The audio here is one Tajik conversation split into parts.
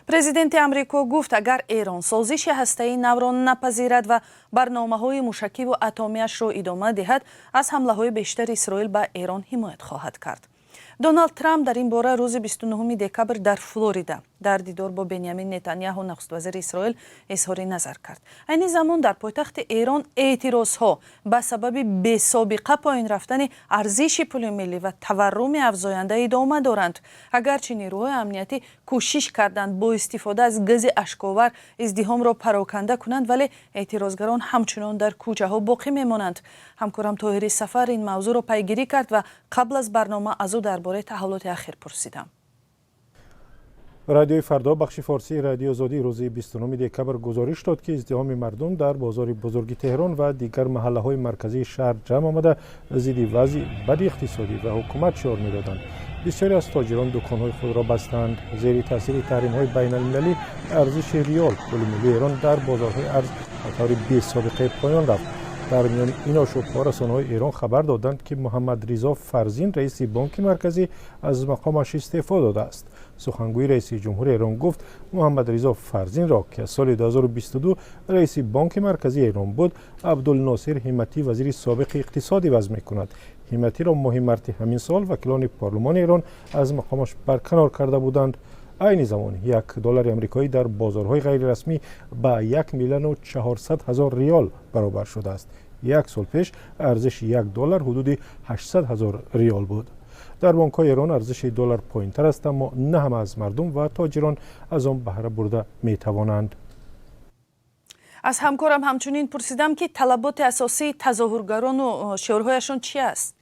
Президенти Амрико гуфт, агар Эрон созиши ҳастаии навро напазирад ва барномаҳои мушакиву атомиашро идома диҳад, аз ҳамлаҳои бештари Исроил ба Эрон ҳимоят хоҳад кард. Доналд Трамп дар ин бора рӯзи 29 декабр дар Флорида дар дидор бо Бенямин Нетаняҳу, нахуствазири Исроил, изҳори назар кард. Айни замон дар пойтахти Эрон эътирозҳо ба сабаби бесобиқа поин рафтани арзиши пули миллӣ ва таварруми афзоянда идома доранд. Агарчи нерӯҳои амниятӣ кӯшиш карданд, бо истифода аз гази ашковар издиҳомро пароканда кунанд, вале эътирозгарон ҳамчунон дар кӯчаҳо боқӣ мемонанд. Ҳамкорам Тоҳири Сафар ин мавзӯъро пайгирӣ кард ва қабл аз барнома аз ӯ дар бораи таҳаввулоти ахир пурсидам. Радиои Фардо, бахши форсии Радиои Озодӣ, рӯзи 29 декабр гузориш дод, ки издиҳоми мардум дар бозори бузурги Теҳрон ва дигар маҳаллаҳои марказии шаҳр ҷамъ омада, зидди вазъи бади иқтисодӣ ва ҳукумат шиор медоданд. Бисёре аз тоҷирон дуконҳои худро бастанд. Зери таъсири таҳримҳои байналмилалӣ арзиши риёл, пули миллии Эрон, дар бозорҳои арз ба таври бесобиқаи поён рафт. Дар миёни ин ошӯбҳо расонаҳои Эрон хабар доданд, ки Муҳаммадризо Фарзин, раиси Бонки Марказӣ, аз мақомаш истеъфо додааст. Сухангӯи раиси ҷумҳури Эрон гуфт, Муҳаммадризо Фарзинро, ки аз соли 2022 раиси Бонки Марказии Эрон буд, Абдулносир Ҳимматӣ, вазири собиқи иқтисод, иваз мекунад. Ҳимматиро моҳи марти ҳамин сол вакилони парлумони Эрон аз мақомаш барканор карда буданд. Айни замон 1 доллари амрикоӣ дар бозорҳои ғайрирасмӣ ба 1 400 000 риёл баробар шудааст. Як сол пеш арзиши 1 доллар ҳудуди 800 ҳазор риёл буд. Дар бонкҳои Эрон арзиши доллар поинтар аст, аммо на ҳама аз мардум ва тоҷирон аз он баҳра бурда метавонанд. Аз ҳамкорам ҳамчунин пурсидам, ки талаботи асосии тазоҳургарону шиорҳояшон чи аст.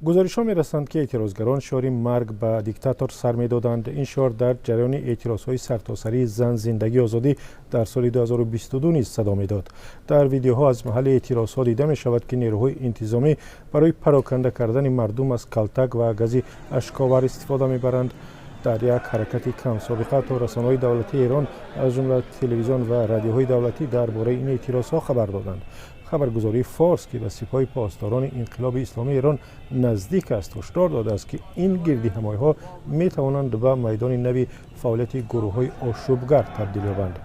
Гузоришҳо мерасанд, ки эътирозгарон шиори «Марг ба диктатор» сар медоданд. Ин шиор дар ҷараёни эътирозҳои сартосарии «Зан, зиндагӣ, озодӣ» дар соли 2022 низ садо медод. Дар видеоҳо аз маҳалли эътирозҳо дида мешавад, ки нерӯҳои интизомӣ барои пароканда кардани мардум аз калтак ва гази ашковар истифода мебаранд. Дар як ҳаракати камсобиқа то расонаҳои давлатии Эрон, аз ҷумла телевизион ва радиоҳои давлатӣ, дар бораи ин эътирозҳо хабар доданд. Хабаргузории Форс, ки ба Сипоҳи Посдорони Инқилоби Исломии Эрон наздик аст, ҳушдор додааст, ки ин гирдиҳамоиҳо метавонанд ба майдони нави фаъолияти гурӯҳҳои ошӯбгар табдил ёбанд.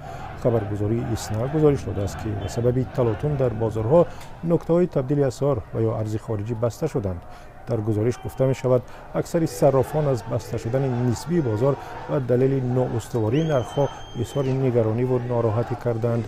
Хабаргузории Исна гузориш додааст, ки ба сабаби талотум дар бозорҳо нуктаҳои табдили асъор ва ё арзи хориҷӣ баста шуданд. Дар гузориш гуфта мешавад, аксари саррофон аз баста шудани нисбии бозор ба далели ноустувории нархҳо изҳори нигарониву нороҳатӣ карданд.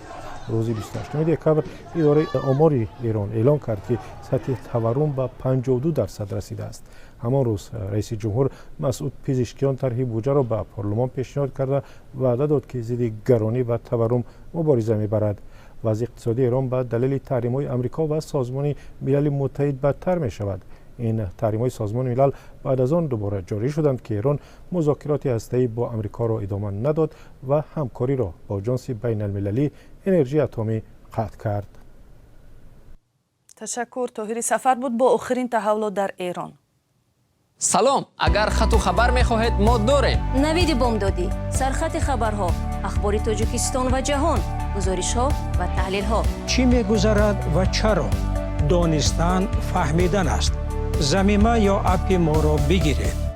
Рӯзи 28 декабр идораи омори Эрон эълон кард, ки сатҳи таваррум ба 52% расидааст. Ҳамон рӯз раиси ҷумҳур Масъуд Пизишкиён тарҳи буҷаро ба парлумон пешниҳод карда, ваъда дод, ки зидди гаронӣ ва таваррум мубориза мебарад. Вазъи иқтисодии Эрон ба далели таҳримҳои Амрико ва Созмони Милали Муттаҳид бадтар мешавад. Ин таҳримҳои Созмони Милал баъд аз он дубора ҷорӣ шуданд, ки Эрон музокироти ҳастаӣ бо Амрикоро идома надод ва ҳамкориро бо Оҷонси Байналмилалии Энержии Атомӣ қатъ кард. Ташаккур. Тоҳири Сафар буд бо охирин таҳаввулот дар Эрон. Салом, агар хату хабар мехоҳед, мо дорем. Навиди бомдодӣ, сархати хабарҳо, ахбори Тоҷикистон ва ҷаҳон, гузоришҳо ва таҳлилҳо. Чӣ мегузарад ва чаро? Донистан фаҳмидан аст. Замима ё аппи моро бигиред.